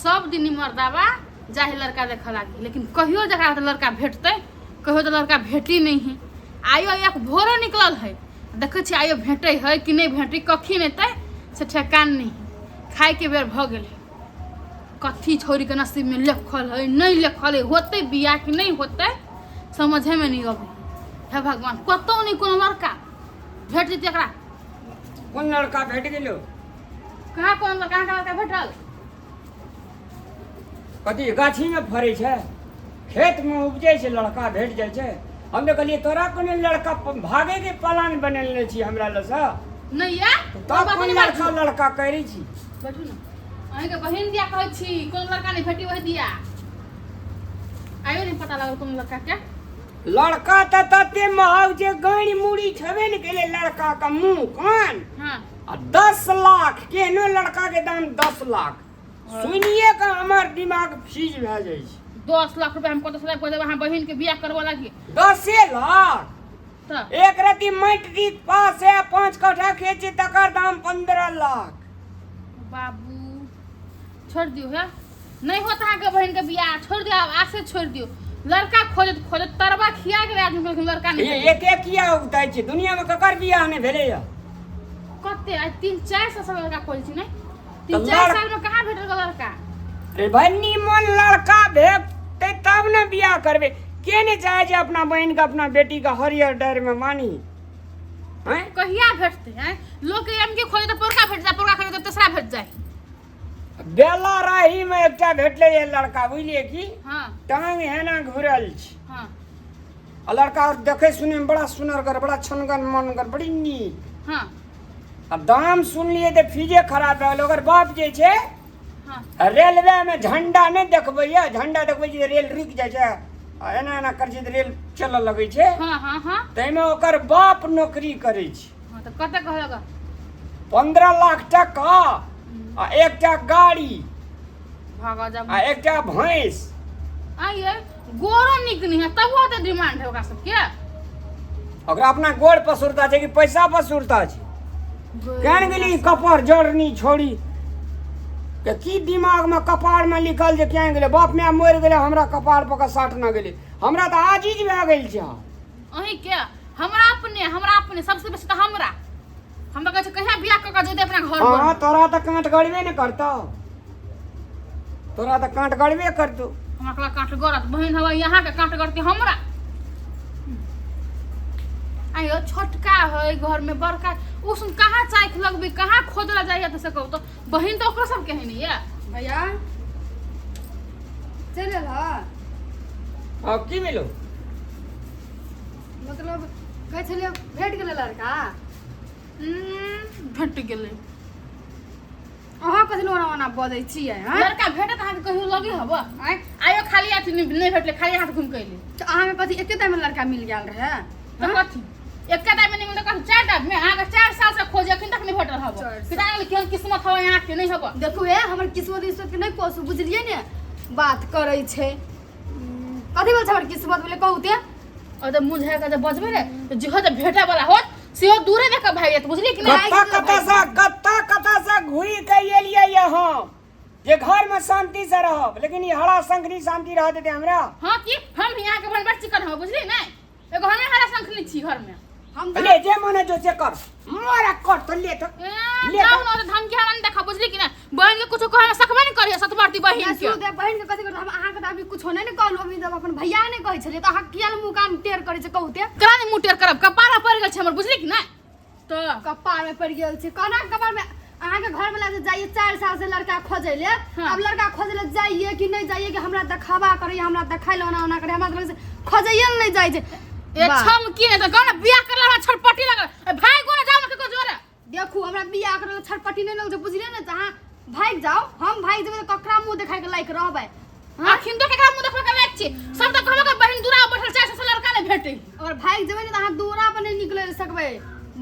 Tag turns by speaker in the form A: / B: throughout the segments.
A: सब दिन ई मर्दाबा जाहि लड़का देखऽ लागी, लेकिन कहियो जकरा तऽ लड़का भेटतै, कहियो तऽ लड़का भेटी नहि है। आइयो एक भोरे निकलल है, देखै छियै आइयो भेटै है कि नहि भेटै, कखिन एतै से ठेकान नहि है। खायके बेर भऽ गेल है। कथी छोड़ीके नसीबमे लिखल है नहि लिखल है, होतै बियाह कि नहि होतै समझेमे नहि अबै। हे भगवान, कतहु नहि कोनो लड़का भेट जेतै एकरा।
B: कोन लड़का भेट गेलो?
A: कहाँ कोनो लड़का, अहाँके लड़का भेटल?
B: कथी गाछी में फड़ै छै, खेत में उपजै छै, लड़का भेट जाइ छै। हम तऽ कहलियै तोरा कोनो लड़का भागे के प्लान बनेने छी हमरा लग से?
A: नहि या
B: तब कोन लड़का लड़का करै छी?
A: बैठू ने। अहींके बहिन दिया कहै छी कोनो लड़का नहि भेटी वही दिया। आयो नहि पता लागल कोनो लड़का के।
B: लड़का तऽ तते महग छै, गाँड़ मुड़ी छेबे ने केलै लड़का के मुँह कान।
A: हाँ।
B: आ 10 लाख केहनो लड़का के दाम 10 लाख सुनिए के हमर दिमाग फ्रीज भए जाइ छै।
A: 10 लाख रुपया हम कतऽ से लाबि कऽ देब अहाँ बहिन के बियाह करबऽ लागी?
B: 10 लाख
A: तऽ
B: एक रति मैट्रिक पास है, 5 कट्ठा खेत छै, तकर दाम 15 लाख।
A: बाबू छोड़ दियौ, हे नहि होत अहाँके बहिन के बियाह, छोड़ दियौ, आब आसे छोड़ दियौ। लड़का खोजत खोजत तरबा खिया गेलै आदमी के, लेकिन लड़का नहि
B: ये
A: भेटै।
B: एते किया उगताइ छै? दुनिया में ककर बियाह नहि भेलैया?
A: कते आइ 3-4 साल से लड़का खोजै छी, नहि तीन
B: तऽ
A: चारि साल में कहाँ भेटल लड़का?
B: रे भाई, निमन लड़का भेटतै तब ने बियाह करबै। के नहि चाहे छै अपना बहिन के अपना बेटी के हरियर डारि में मानी हैं?
A: कहिया भेटतै? हैं, लोक एम के खोजे तऽ पोरका भेट जाय, पोरका खोजे तऽ तेसरा भेट जाय।
B: बेला राही में एकटा भेटलै ये लड़का, बुझलियै की?
A: हाँ।
B: टांग हेना घुरल छै।
A: हाँ।
B: आ लड़का और देखै सुनै में बड़ा सुनरगर, बड़ा छनगर मनगर, बड़ी नीक।
A: हाँ।
B: आ दाम सुनलियै तऽ फीजे खराब भए गेल। ओकर बाप जे छै
A: हाँ।
B: रेलवे में झंडा नहि देखबैया, झंडा देखबै छै तऽ रेल रुकि जाइ छै, आ एना एना करै छै तऽ रेल चलऽ लगै छै।
A: हाँ हाँ हाँ।
B: ताहिमे ओकर बाप नौकरी करै छै।
A: हाँ, तऽ कते कहलक?
B: 15 लाख टका आ एकटा गाड़ी
A: भागा जा
B: आ एकटा भैंस।
A: आइए गोरो नीक नहीं है तबो ओते डिमांड है ओकरा सबके।
B: ओकरा अपना गोड़ पसुरता छै कि पैसा पसुरता छै? केहन गेली कपार जड़नी छोड़ी के की दिमाग में कपार में लिखल जे केहन गेलै? बाप माय मरि गेलै, हमरा कपार पर के साट न गेलै, हमरा तऽ आजीज भए गेल छै।
A: अहीं के हमरा अपने सबसे बेसी तऽ हमरा हमरा कहै छै कहिया बियाह कऽ कऽ जेतै अपना घर पर।
B: हाँ, तोरा तऽ काँट गड़बे ने करतौ, तोरा तऽ काँट गड़बे करतौ।
A: हमरा कहलक काँट गड़त, बहिन हवा यहाँ के काँट गड़ती हमरा। आइयो छोटका है घर में बड़का उ सुन कहाँ चाख लगबी, कहाँ खोदला जाइए तऽ से कहू तो बहिन तऽ ओकरो सबके है नहीं ये।
C: भैया चलि एल हँ?
B: हाँ, की भेलो?
C: मतलब कहै छलियै भेट गेलै लड़का?
A: भेट गेलै।
C: अहाँ कथी ओना ओना बजै छियै? हँ,
A: लड़का भेटत अहाँके कहियो लगे हब? आँय, आइयो खाली हाथ नहि भेटलै, खाली हाथ घुमि कऽ एलै।
C: तऽ अहाँके कथी एके टाइममे लड़का मिल गेल रहै?
A: तऽ कथी एके टाइम में नहि मिलतै? कथी 4 टाइम में? अहाँके 4 साल से खोजे अखन तक नहि भेटल हब।
C: 4 साल।
A: पिता गेल केहन किस्मत हब अहाँके नहि हब।
C: देखू हे, हमर किस्मत इस्मत के नहि कोसू, बुझलियै ने? बात करै छै। कथी बोल छै हमर किस्मत बोले कहू ते?
A: और जब मुँह झाड़ि कऽ जब बजबै ने तऽ जेहो जे भेटै वाला होत सेहो दूरे देख कऽ भागि जायत, बुझलियै कि नहि?
B: कत्ता कत्ता से कत्ता कत्ता से घुरि के एलियै ये हम जे घर में शांति से रहब, लेकिन ई हरा शंखनी शांति रह देते हमरा?
A: हाँ की हम यहाँ के बन बड़ चिकन हो, बुझली ने? एगो हमे हरा शंखनी छी घर में।
C: हम
B: ले जे मन है जो से कर, मोरा कर तो ले तो
A: ए,
B: ले
A: जाउ
B: तो।
A: ने तऽ धमकी हमरा नहि देखा, बुझली कि नहि? बहिन के कुछो कहै सकबे नहि करिय सतबरती बहिन के।
C: सुनू ते, बहिन के कथी करतै? हम अहाँके तऽ अभी कुछो नहि ने कहलहुँ, अभी जब अपन भैया नहि कहै छलियै तऽ अहाँ किया मुँह कान टेढ़ करै छै कहू ते?
A: करा नहि मुँह टेढ़ करब, कपार पड़ि गेल छै हमर, बुझली कि नहि? तऽ
C: कपार में पड़ि गेल छै कोना कपार में? अहाँके घर वाला जे जाइए 4 साल से लड़का खोजै ले।
A: हाँ।
C: आब लड़का खोजै ले जाइए कि नहि जाइए कि हमरा देखावा करैए, हमरा देखाइ ले ओना ओना करे, हमरा तऽ लगै छै खोजैए ले नहि जाइ छै।
A: ए
C: वाह।
A: छम की नहि तऽ कहू ने बियाह करला हमरा छटपटी लगल। ए, भाइ गोने जाउ ने ककरो जोरे।
C: देखू, हमरा बियाह करै ले छटपटी नहि लगै छै, बुझलियै ने? तऽ अहाँ भागि जाउ, हम भागि जेबै तऽ ककरा मुँह देखाइ के लायक रहबै?
A: अखिन तो केकरा मुँह देखबै के लायक छी? सब तऽ कहबे के बहिन दूरा बैठल 4 साल से लड़का नहि भेटै।
C: अगर भागि जेबै ने तऽ अहाँ दूरा पर नहि निकलै सकबै,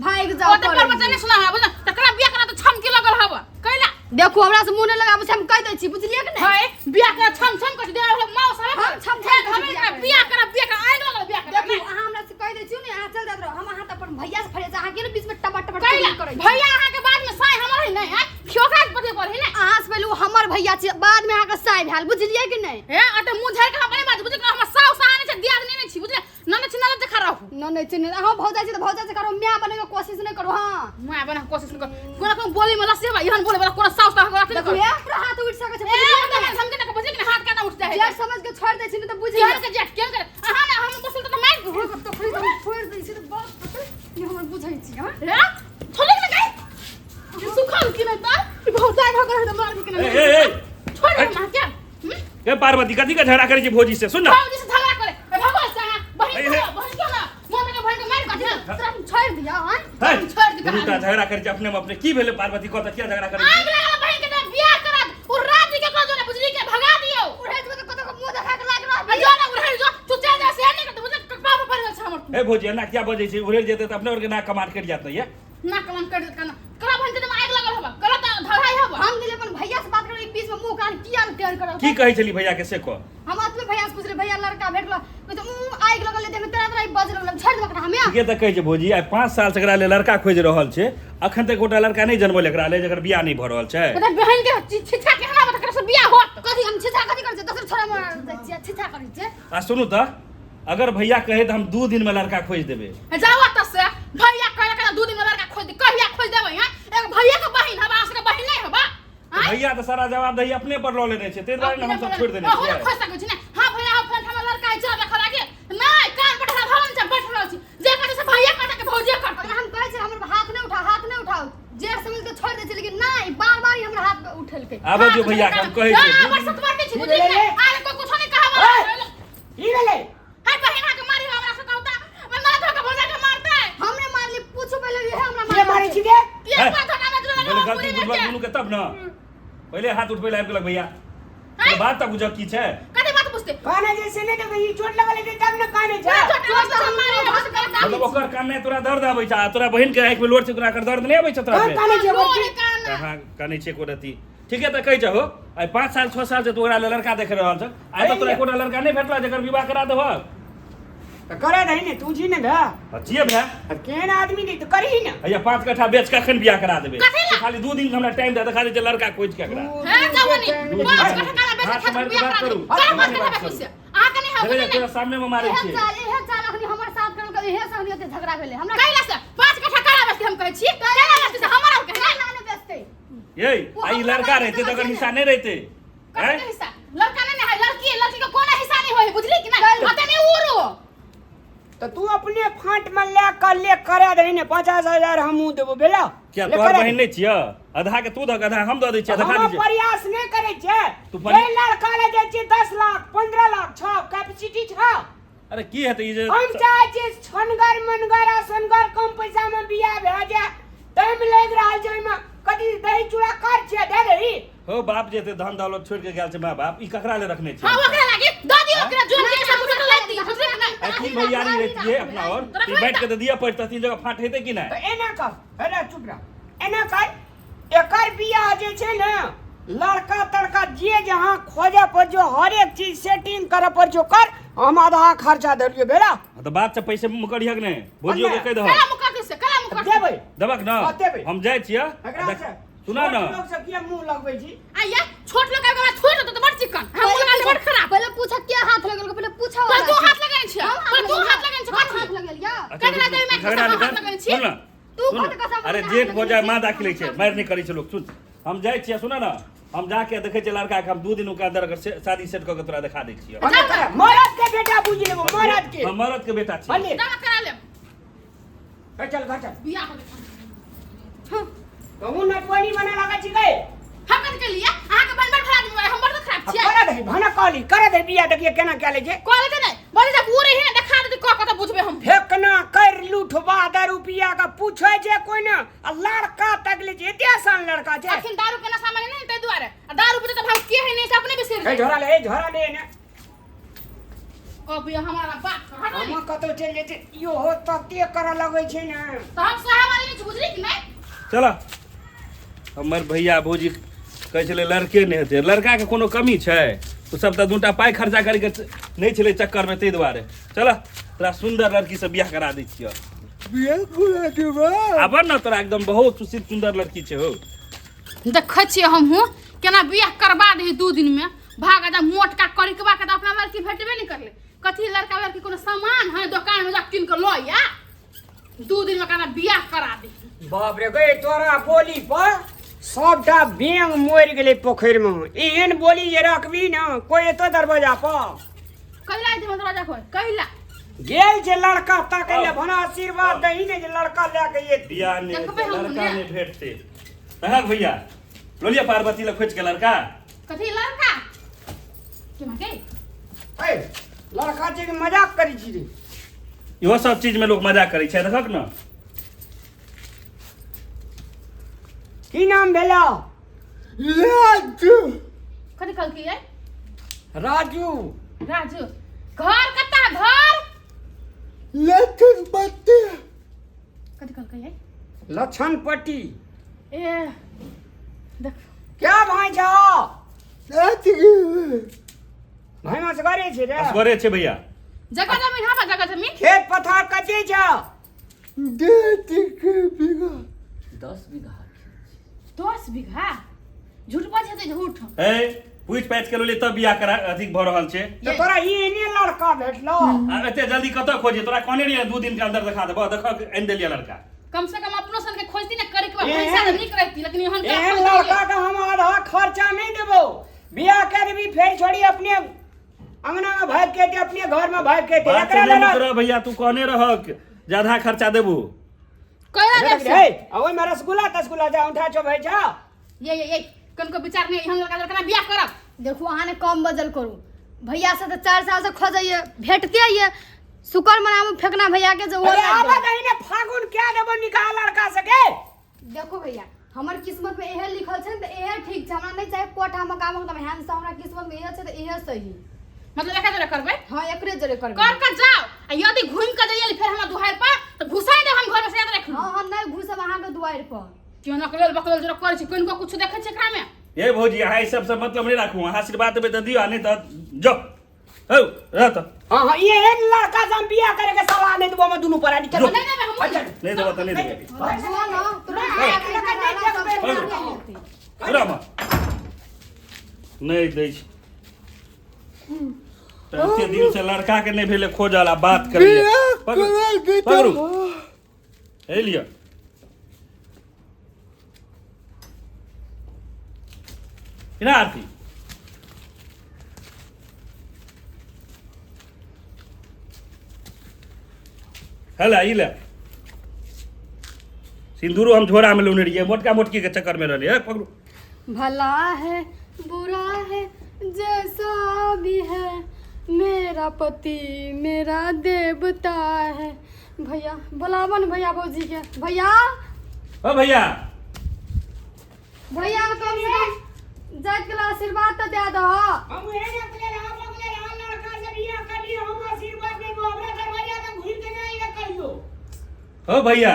C: भागि जाउ।
A: ओ तऽ
C: करै
A: पर बच्चा नहि सुना हमरा, बुझल? तकरा बियाह करा तऽ छमकी लगल हवा कैला।
C: देखू, हमरा से मुँह नहि लगाबै छै, हम कहि दै छी, बुझलियै कि नहि?
A: है बियाह करा छम छम कर दे रहल माँ साहब।
C: हम छम छम करै छी बियाह करै।
A: बियाह करा बियाह करा आगि लगल बियाह करा।
C: देखू, अहाँ हमरा से कहि दै छी ने, अहाँ चलि जाइत रहू, हम अहाँ तऽ अपन भैया से फरिया छै, अहाँ के ने बीच में टबर टबर
A: कैला
C: चुगली करै छी?
A: भैया अहाँ के बाद में साय हमर है नहीं है, खियोखा के पते पर है ने।
C: अहाँ से पहिले ओ हमर भैया छी, बाद में अहाँके अहाँके साय भेल, बुझलियै कि नहि?
A: ए अटे मुंह झाड़ के हम नहीं बात बुझल, हमर साउ सहा नहीं छै, दियादनी नहीं छी बुझले, ननद छी ननद देखा रहू।
C: ननद छी ननद, अहाँ भौजाइ छी तऽ भौजाइ से करू, माय बनैके कोशिश नहि करू। हाँ
A: माय बने कोशिश नहि करू, कोनो कोनो बोली में लसेबा एहन बोले वाला कोनो साउ सहा के
C: देखू ए पूरा हाथ उठि सकै छै,
A: ए
C: बुझलियै
A: हम
C: ने?
A: समझे ना बुझले कि हाथ केना उठ जाए
C: जेठ समझ के छोड़ि दै छी ने तऽ बुझि
A: केहन के जेठ केहन के अहाँ ने हम बसल तऽ मारि
C: तो फ्री तो छोड़ि दै छी तऽ बाप रे, हमर बुझै छी। हाँ
A: रे छोड़े के गई ये सुखल कि नहीं त ई भौजाइ भऽ गेल तऽ मार के
D: ए,
A: नहीं
D: ए, ए।
A: छोड़ दे मां के
D: ए पार्वती, कथी के झगड़ा करै छी भौजी से? सुन ना।
A: भौजी से झगड़ा करे ए भगवान से अहाँ बहिन
D: ए,
A: के
D: ए।
A: बहिन के ना मोन के बहिन के मार के
C: तोरा हम छोड़ि दियौ? हाँ
D: है,
A: छोड़ दे।
D: दुनू टा झगड़ा करै छी अपने में अपने। की भेलै पार्वती, कह तऽ किया झगड़ा करै छी?
A: आग लागल बहिन के तऽ बियाह करा उ राजी के कह जो ना बुझली के भगा दियौ।
C: उड़ै जेबै तऽ कतौ के मुँह देखा के लाग
A: आ
C: रहबी।
A: जो ना उड़ै जो तू चल जा से नहीं करत बुझल, कपार पर पड़ल छै हमर।
D: ए भौजी, एना किया बजै छी? उड़ैल जेतै तऽ अपने और के नाक कमान कटि जायत ने ये।
A: ना कमान कर कना करा बहिन के आग लागल हबा करा त धराई हबा।
C: हम गेलियै अपन भैया से बात करै, बीच में मुँह कान किया ने टेढ़ करब?
D: की कहै छली भैया के से कह।
C: हम अपने भैया से पुछलियै, भैया लड़का भेटल? कहै छै, आगि लगल देह में, तेरा तेरा बज लगल, छोड़ि देबक हमे।
D: ठीके तऽ कहै छै भौजी, आइ 5 साल से एकरा ले लड़का खोजि रहल छै, अखन तक गोटा लड़का नहि जनमल एकरा ले, जकर बियाह नहि भऽ रहल छै।
A: मतलब बहिन के छिछा के हमरा बता से बियाह होत?
C: कथी हम छिछा कथी करै छियै? दोसर छोड़ा मार दै छियै, छिछा करै छियै?
D: आ सुनू तऽ, अगर भैया कहे तऽ हम 2 दिन में लड़का खोजि देबै।
A: जाओ त से भैया कहे के 2 दिन में लड़का खोज दे, कहिया खोज देबै? हैं एगो भैया के बहिन हबा, अहाँ के बहिन नहीं हबा?
D: तऽ भैया तऽ सारा जवाबदेही अपने पर लऽ लेने छै, ताहि दुआरे ने हमसब छोड़ि देने
A: अहूँ
D: छियै।
A: खोज सकै छी ने? हाँ भैया, हम फ्रेंड हमर लड़का है चल देखऽ लागे नहीं कान पर धरल छै बैठ रहल छी, जे कहै से भैया कहता के भौजी करतै।
C: हम कहै छियै हमर हाथ नहि उठा, हाथ नहि उठाउ, जेठ समझ के छोड़ि दै छियै, लेकिन नहि, बार बार ही हमरा हाथ पे उठेलकै।
D: आबऽ दियौ भैया के, हम कहै छियै।
A: हां बड़ सतवर नहि छी बुझली ने, आरे कोई कुछो नहीं कहब।
B: ए! की भेलै?
A: हाय बहिन के मारी हमरा से कहता मैं ना धोखा भौजा के मारतै।
C: हमरे मारली, पूछू पहिले इहे हमरा
B: के
C: मारल
B: मारै
C: छै।
B: छी गे?
A: के
D: है।
A: माथा ना बजल
D: पहिले गलती बुझबक दुनू के तब ने, पहिले हाथ उठबै लए आबि गेलक भैया। पहिले बात तऽ बुझक की छै।
A: कथी बात बुझते?
B: काने जे से नहि देखै, ई चोट लगल हेतै तब ने काने छै।
D: मतलब ओकर कान नहि तोरा दर्द आबै छै आ तोरा बहिन के आँखि में लोर छै तोरा एकर दर्द नहि आबै छै तोरा
B: कौन
D: पे?
B: काने छै ओकर?
D: कहाँ कानै छै एको रत्ती? ठीके तऽ कहै छहो, आइ 5 साल 6 साल से तू ओकरा ले लड़का देख रहल छ, आइ तक तोरा एकोटा लड़का नहि भेटला जकर विवाह करा देबहक?
B: तऽ करे दही ने, तू छी ने भए।
D: आ छियै भाय।
B: आ केहन आदमी नहीं तऽ करही ने।
D: हैया 5 कट्ठा बेच कऽ अखन बियाह करा देबै।
A: कथी ला?
D: तू खाली 2 दिन के हमरा टाइम दे, देखा दे जे लड़का खोजि के एकरा।
A: हे जवानी 5 कट्ठा काला बेच
D: हाथ
A: के
D: मारि के
A: बियाह
D: बात
A: करा
D: करू।
A: देबै। काला
D: हाथ
A: 5
D: मारि
A: कट्ठा
D: के बात
A: बेच
D: करू।
A: से अहाँ के नहीं
D: देखै
A: होबे।
D: तोरा सामने में मारै
C: इहे
D: छियै।
C: चाल, इहे चाल अखनी हमर साथ करलकै, इहे से अखनी ओते झगड़ा भेलै हमरा।
A: कैला से 5 कट्ठा काला बेच के हम कहै छी, कैला बेच से हमर और के
C: ना ना बेचतै।
D: ये आ ई लड़का रहते तऽ ओकर हिस्सा नहि रहते?
A: कथी के हिस्सा? लड़का नहीं है, लड़की है, लड़की के कोनो हिस्सा नहीं होय, बुझली कि नहीं? अते नहीं उड़ो।
B: तऽ तू अपने फाँट में ले कर ले, करे दही ने, 50,000 हमहूँ देबो बेला।
D: किया
B: ले
D: तोहर
B: करे
D: बहिन
B: दही।
D: नहि छियै? आधा के तू दहक, आधा हम दऽ दै छियै, देखा
B: हम
D: दै छियै।
B: प्रयास नहि करै छियै।
D: तू
B: जे लड़का ले जाइ छियै 10 लाख 15 लाख छौ, कैपेसिटी छौ।
D: अरे की हेतै ई जे
B: हम चाहै छियै छनगर मनगर आ सनगर कम पैसा में बियाह भए जाए, टाइम लागि रहल छै ओहिमे, कथी दही चूड़ा कर छियै दे दही।
D: हो बाप जे एते धन दौलत छोड़ि के गेल छै माय बाप, ई ककरा ले रखने छै?
A: हां ओकरा लागी दऽ दियौ, ओकरा जोर के सब कुछ लाग दियौ, बुझली कि नहीं?
D: आ तीन भैयारी रहितियै अपना और
A: रखबै
D: ई बैठ के तऽ दिअ पड़तै, 3 जगह फाट हेतै कि नहि?
B: तऽ एना कर, हेरे चुप रह, एना कर, एकर बियाह जे छै ने लड़का तड़का जे जहाँ खोजे पर जो हर एक चीज सेटिंग करे पर जो कर, हम आधा खर्चा देलियो बेला।
D: हाँ, तऽ बात से पैसे मुकरिहक नहि, भौजियो के कहि दहक।
A: कला मुकर से कला मुकर
B: देबै।
D: देबक न?
B: हाँ, देबै।
D: हम जाइ छियै।
B: एकरा से
D: सुना न।
B: छोट लोग सब किया मुंह लगबै छी?
A: आया छोट लोग आबि के छोट होतौ तऽ बड़ चिकन, हम मुंह लगा बड़ खराब।
C: पहिले पूछा के हाथ लगेलकै, पहिले पूछा।
A: पर तू हाथ लगेने छियै,
C: हम हाथ
A: पर तू हाथ
C: लगेलियै।
A: लगेने छियै।
C: हम
A: कथी?
C: हाथ लगेलियै।
D: अच्छा,
A: ककरा देबै मारि?
D: झगड़ा
A: हाथ
D: नहि कर।
A: लगेने छी?
D: सुन न।
C: तू
D: सुन
C: कत
D: न।
C: कसम
D: अरे
C: हाथ
D: जेठ
C: लगेने
D: हो जाए
C: छी।
D: माँ दाखिल छै, मारि नहि करै छै लोक। सुन, हम जाइ छियै, सुन न, हम जाके देखै छियै लड़का के, हम 2 दिन के अंदर अगर शादी सेट कऽ के तोरा देखा दै छियै।
B: हम करै, मरद के बेटा बुझि लेबो, मरद के।
D: हम मरद के बेटा छी।
B: भले।
A: दामा करा लेब।
B: ए, चल घर चल।
A: बियाह हो गेल।
B: कहूँ नटवनी बना लगा छी गए।
A: हम कथी केलियै? अहाँके बन बड़ खराब आदमी, हम बड़ खराब छियै?
B: करे दही भाना कहली, करे दही बियाह, देखिए केना क्या ले छै।
A: कहले तऽ नहि बोले, जब ओ रही ने देखा देतै कऽ कऽ तऽ बुझबै हम।
B: फेकना कर लूठबा दारू पिया के पूछे छै कोई ना, आ लड़का तक ले छै, एते आसान लड़का छै।
A: अखन दारू के नशा में नहि ताहि दुआरे, आ दारू पीते तऽ भाव के है नहि से अपने बिसरि
B: ए
A: जाइ।
B: झोरा ले, ए झोरा ले ने।
A: अभी हमारा बात हटो
B: हम कतौ चलि जाइ छै इहो तते करऽ लगै छै ने।
A: तऽ हम सहे वाली नहि छी, बुझली कि नहि?
D: चल, हमर भैया भौजी कहै छलै लड़के नहि हेतै, लड़काके कोनो कमी छै? ओ सब तऽ दूटा पाइ खर्चा करके नहि छलै चक्करमे, ताहि दुआरे। चल, तोरा सुन्दर लड़की से बियाह करा दै छियौ।
B: बियाह करा देबै?
D: आबऽ ने, तोरा एकदम बहुत सुशील सुन्दर लड़की छै हौ।
A: देखै छियै हमहूँ केना बियाह करबा दही 2 दिन में। भाग जा मोटका करिकबा के तऽ अपना लड़की भेटबे नहि करले। कथी लड़का लड़की कोनो सामान है दोकान में जा कीन के लऽ आ, 2 दिन में काना बियाह करा दे।
B: बाप रे गई तोरा बोली पर सबटा बेंग मरि गेलै पोखरि में। एहन बोली जे रखबी ना कोई एतो दरवाजा पर।
A: कैला एते दरवाजा खोल कैला
B: गेल छै लड़का ताकै ले भना आशीर्वाद दही ने जे लड़का लए के एतै।
D: बियाह नहि
A: देखबै
D: हेतै,
A: हम
D: लड़का
A: ने।
D: नहि भेटतै। कहक भैया लोलिया पार्वती लग खोजि के लड़का।
A: कथी लड़का के मागे?
B: ए लड़का छै कि मजाक करै छी रे?
D: इहो सब चीज में लोग मजाक करै छै, देखक न।
B: की नाम भेला?
E: राजू।
A: कथी कहलकै ये?
B: राजू।
A: राजू घर कत्ता घर?
E: लखनपति।
A: कथी कहलकै ये?
B: लक्षणपट्टी।
A: ए देख
B: क्या भाई छौ? भाई मसगरे छै रे।
D: असगरे छै भैया।
A: जगह जमीन हा बा, जगह जमीन?
B: खेत पथार कते छौ?
E: 1.5 बीघा।
B: 10 बीघा।
A: 10 बीघा? झूठ बजै छै झूठ।
D: ए पूछ पाछ के लोले तब बियाह करा अथी भऽ रहल छै।
B: तऽ तोरा एहने लड़का भेटलौ?
D: आ एते जल्दी कतऽ खोजे? तोरा कहने रहियै 2 दिन के अंदर देखा देबऽ, देखऽ आनि देलियै लड़का।
A: कम से कम अपनो सन के खोजती ने करे के बाद पैसा तऽ नीक रहती, लेकिन एहन के
B: एहन लड़का के हम आधा खर्चा नहीं देबो। बियाह कर देबी फेर छोड़ी अपने अंगना में भाग के एतै, अपने घर में भाग के एतै।
D: बात
B: एकरा
D: नहि
B: लड़ा
D: मुकरह भैया, तू कहने रहक जे आधा खर्चा देबू।
A: कैला देब से?
B: हे, आ ओहिमे रसगुल्ला तसगुल्ला जा उठा छौ भाई छौ।
A: ये ये ये कनको विचार नहीं, एहन लड़का लड़का बियाह करब।
C: देखू अहाँ ने कम बजल करू, भैया से तऽ 4 साल से खोजैये भेटते ये, शुक्र मनाबू फेकना भैया के जे ओ
B: अरे
C: लागि
B: आबे
C: गेल।
B: दही ने फागुन क्या देबो निकाल लड़का सके।
C: देखू भैया हमर किस्मत में इहे लिखल छै ने तऽ इहे ठीक छै, हमरा नहि चाही कोठा मकान उकान, हैन से हमरा किस्मत में इहे छै तऽ इहे सही।
A: मतलब एकरा जरे करबै?
C: हाँ एकरे जरे करबै।
A: कर के जाओ आ यदि घूम के जाइए फेर हमरा दुहार पर तऽ घुसाई देब हम घर में से, याद रखू।
C: हाँ हम नहि घुसब अहाँ के दुआरि पर।
A: क्यों नकलेल बकलेल जरा करै छी, कनिको कुछ देखै छी एकरा में?
D: ए भौजी अहाँ ई सबसँ मतलब नहि राखू, अहाँ आशीर्वाद देबै तऽ दियौ आ नहि तऽ जाउ। हौ रह तऽ।
B: हाँ हाँ एहन लड़का से हम बियाह करे के सलाह नहीं देबो, हम दुनू परानी चल।
A: नहीं देबै हम।
B: अच्छा,
D: नहि देबो तऽ नहि देबै।
C: जो न तुरंत भैया के लड़का सब बियाह हेतै।
D: पूरा मार। नहि दै छै। एते दिन से लड़का के नहि भेलै खोजल आ बात करैया। पकड़ू पकड़ू हे लिअ। केना आरती? हेला ई ले सिंदूरो हम झोरा में लौने रहियै, मोटका मोटकी के चक्कर में रहलियै। पकड़ू।
C: भला है बुरा है जैसा भी है, मेरा पति मेरा देवता है। भैया बोलावन भैया भौजी के। भैया
D: ओ भैया
C: भैया कम से कम जाइत के आशीर्वाद तऽ दए दह।
B: हम एहन अकले रहा बगले रहा लड़का से बियाह कर लियो, हम आशीर्वाद देबो, हमरा दरवाजा तक घुरि के नहि आइए कहियो।
D: ओ भैया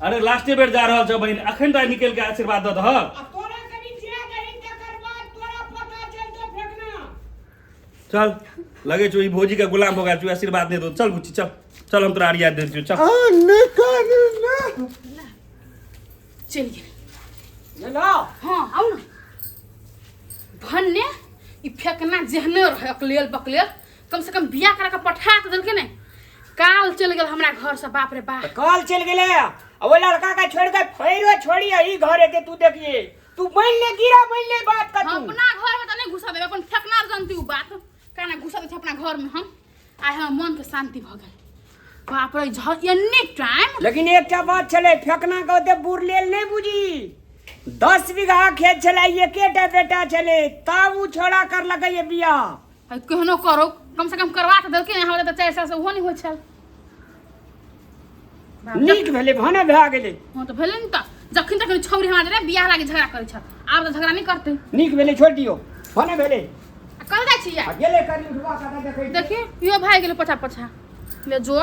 D: अरे लास्टे बेर जा रहल छौ बहिन, अखन तऽ निकलि के आशीर्वाद दऽ दहक।
B: आ तोरा कनि जे दही तकर बाद तोरा पता चलतो फेकना।
D: चल लगे छौ ई भौजी के गुलाम भऽ गेल छौ, आशीर्वाद नहि दो। चल बुच्ची चल चल हम तोरा अरिया दै छियौ चल।
A: चलि गेल।
B: गेलो?
A: हाँ आउ न भन्ने ई फेकना जेहने रहै अकलेल बकलेल, कम से कम बियाह करा के पठा तऽ देलकै ने। काल चलि गेल हमरा घर से, बाप रे बाप।
B: काल चलि गेलै आ ओ लड़का के छोड़ि के फेरो छोड़ी ई घर एते तू देखिए, तू बनि ले गिरा बनि ले बात का तू।
A: अपना घर में तऽ नहि घुसा देबै, अपन फेकना जानती उ बात काना घुसा दै छै अपना घर में। हम आइ हमर मन के शांति भऽ गेल। बाप रे एन्नी टाइम।
B: लेकिन एकटा बात छलै फेकना के ओते बुर लेल नहि बुझी, 10 बीघा खेत छलै, एकेटा बेटा छलै, तब उ छोड़ा करलकै ये बियाह।
A: केहनो करो कम से कम करवा तऽ देलकै ने, हमरा तऽ 4 साल से ओहो नहि होइ छल।
B: नीक भेलै भने भए गेलै।
A: हाँ तऽ भेलै ने, तऽ जखन तखन छौरी हमरा रे बियाह लागी झगड़ा करै छल, आब तऽ झगड़ा नहि करतै।
B: नीक भेलै छोड़ि दियौ भने भेलै।
A: आ कल जाइ छी
B: आ गेलै कनि उठबा कऽ देखै
A: देखी इहो भागि गेलै पछा पछा ले जो।